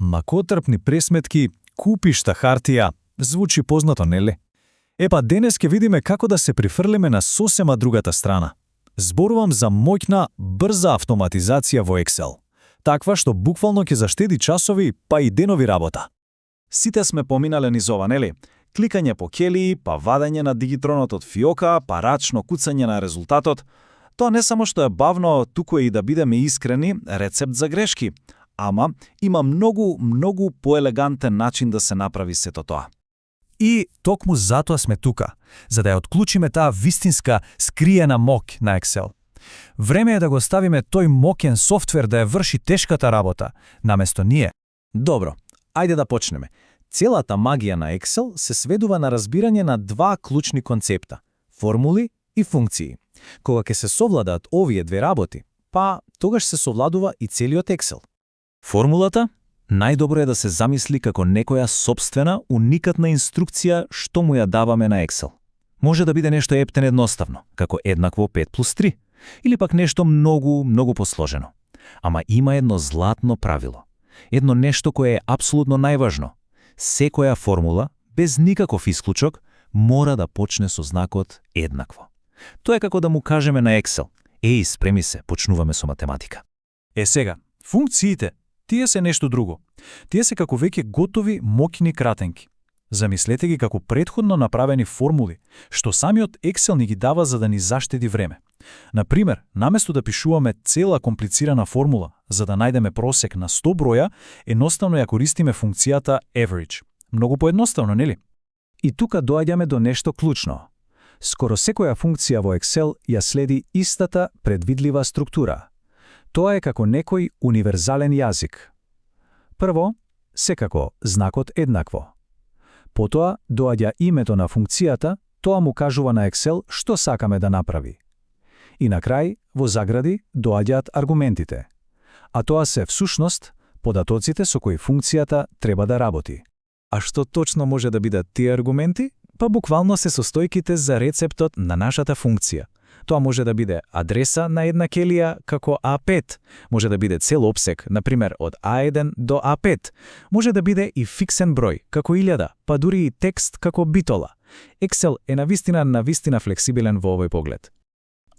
Макотрпни пресметки, купишта хартија, звучи познато, нели? Епа, денес ќе видиме како да се прифрлиме на сосема другата страна. Зборувам за моќна, брза автоматизација во Excel. Таква што буквално ќе заштеди часови, па и денови работа. Сите сме поминале низ ова, нели? Кликање по келии, па вадење на дигитронот од фиока, па рачно куцање на резултатот. Тоа не само што е бавно, туку и да бидеме искрени, рецепт за грешки. Ама има многу поелегантен начин да се направи сето тоа. И токму затоа сме тука, за да ја отклучиме таа вистинска скриена моќ на Excel. Време е да го ставиме тој моќен софтвер да ја врши тешката работа, наместо ние. Добро, ајде да почнеме. Целата магија на Excel се сведува на разбирање на два клучни концепта – формули и функции. Кога ќе се совладат овие две работи, па тогаш се совладува и целиот Excel. Формулата најдобро е да се замисли како некоја собствена, уникатна инструкција што му ја даваме на Excel. Може да биде нешто ептен едноставно, како еднакво 5+3, или пак нешто многу посложено. Ама има едно златно правило. Едно нешто кое е апсолутно најважно. Секоја формула, без никаков исклучок, мора да почне со знакот еднакво. Тоа е како да му кажеме на Excel: "Еј, спреми се, почнуваме со математика." Сега, функциите, тие се нешто друго. Тие се како веќе готови моќни кратенки. Замислете ги како претходно направени формули, што самиот Excel ни ги дава за да ни заштеди време. Например, наместо да пишуваме цела комплицирана формула за да најдеме просек на 100 броја, едноставно ја користиме функцијата average. Многу поедноставно, нели? И тука доаѓаме до нешто клучно. Скоро секоја функција во Excel ја следи истата предвидлива структура. Тоа е како некој универзален јазик. Прво, секако знакот еднакво. Потоа доаѓа името на функцијата, тоа му кажува на Excel што сакаме да направи. И на крај, во загради, доаѓаат аргументите. А тоа се всушност податоците со кои функцијата треба да работи. А што точно може да бидат тие аргументи? Па буквално се состојките за рецептот на нашата функција. Тоа може да биде адреса на една келија како A5, може да биде цел опсек, например од A1 до A5, може да биде и фиксен број, како 1000, па дури и текст како битола. Excel е навистина флексибилен во овој поглед.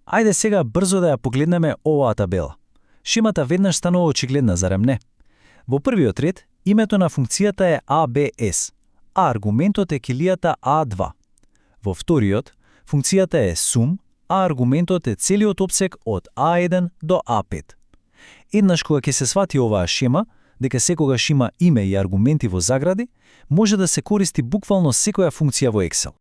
Ајде сега брзо да ја погледнеме оваа табела. Шемата веднаш станува очигледна, зарем не? Во првиот ред, името на функцијата е ABS, а аргументот е келијата A2. Во вториот, функцијата е sum, а аргументот е целиот опсек од A1 до A5. Еднаш кога ќе се свати оваа шема, дека секогаш има име и аргументи во загради, може да се користи буквално секоја функција во Excel.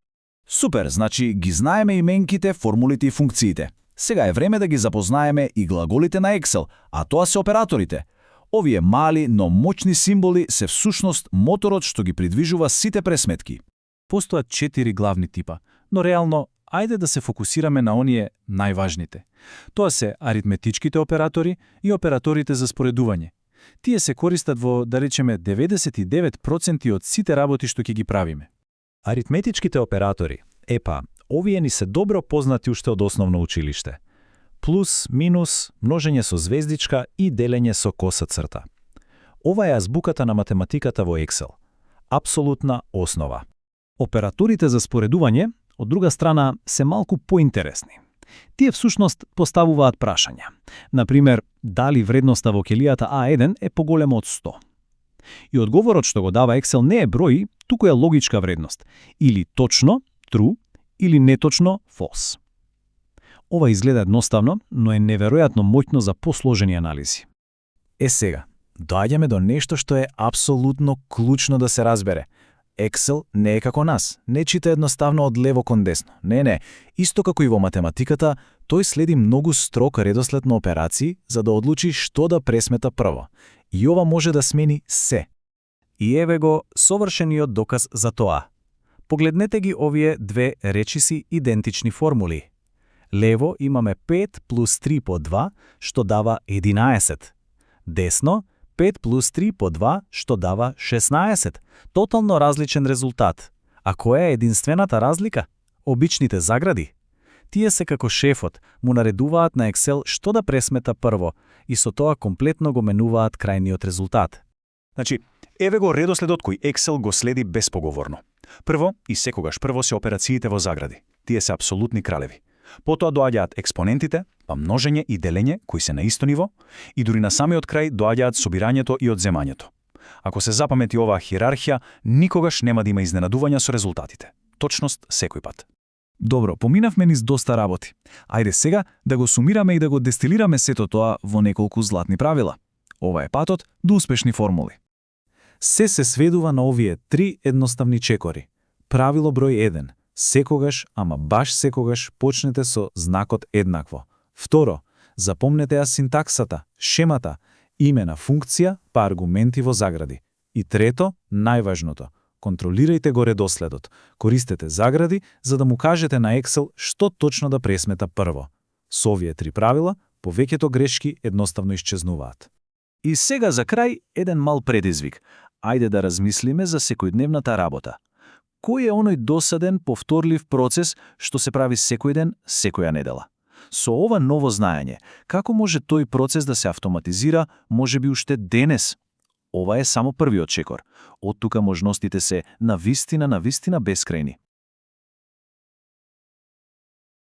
Супер, значи ги знаеме именките, формулите и функциите. Сега е време да ги запознаеме и глаголите на Excel, а тоа се операторите. Овие мали, но моćни символи се всушност моторот што ги придвижува сите пресметки. Постојат 4 главни типа, но реално ајде да се фокусираме на оние најважните. Тоа се аритметичките оператори и операторите за споредување. Тие се користат во, да речеме, 99% од сите работи што ќе ги правиме. Аритметичките оператори, овие ни се добро познати уште од основно училиште. Плюс, минус, множење со звездичка и делење со коса црта. Ова е азбуката на математиката во Excel. Апсолутна основа. Операторите за споредување, од друга страна, се малку поинтересни. Тие всушност поставуваат прашања. Например, дали вредноста во келијата A1 е поголема од 100. И одговорот што го дава Excel не е број, туку е логичка вредност. Или точно, true, или неточно, false. Ова изгледа едноставно, но е неверојатно моќно за посложени анализи. Сега, доаѓаме до нешто што е апсолутно клучно да се разбере. Excel не е како нас, не чита едноставно од лево кон десно. Не, исто како и во математиката, тој следи многу строг редослед на операции за да одлучи што да пресмета прво. И ова може да смени се. И еве го совршениот доказ за тоа. Погледнете ги овие две речиси идентични формули. Лево имаме 5 плюс 3 по 2, што дава 11. Десно, 5 плюс 3 по 2, што дава 16. Тотално различен резултат. А која е единствената разлика? Обичните загради. Тие се како шефот, му наредуваат на Excel што да пресмета прво и со тоа комплетно го менуваат крајниот резултат. Значи, Еве го редоследот кој Excel го следи безпоговорно. Прво и секогаш прво се операциите во загради. Тие се апсолутни кралеви. Потоа доаѓаат експонентите, па множење и делење кои се на исто ниво, и дури на самиот крај доаѓаат собирањето и одземањето. Ако се запамети оваа хиерархија, никогаш нема да има изненадувања со резултатите. Точност секој пат. Добро, поминавме низ доста работи. Ајде сега да го сумираме и да го дестилираме сето тоа во неколку златни правила. Ова е патот до успешни формули. Се сведува на овие 3 едноставни чекори. Правило број 1. Секогаш, ама баш секогаш, почнете со знакот еднакво. Второ, запомнете ја синтаксата, шемата, име на функција, па аргументи во загради. И трето, најважното, контролирајте го редоследот. Користете загради за да му кажете на Excel што точно да пресмета прво. Со овие 3 правила, повеќето грешки едноставно исчезнуваат. И сега за крај еден мал предизвик. Ајде да размислиме за секојдневната работа. Кој е оној досаден, повторлив процес што се прави секој ден, секоја недела? Со ова ново знаење, како може тој процес да се автоматизира, можеби уште денес? Ова е само првиот чекор. Од тука можностите се навистина бескрајни.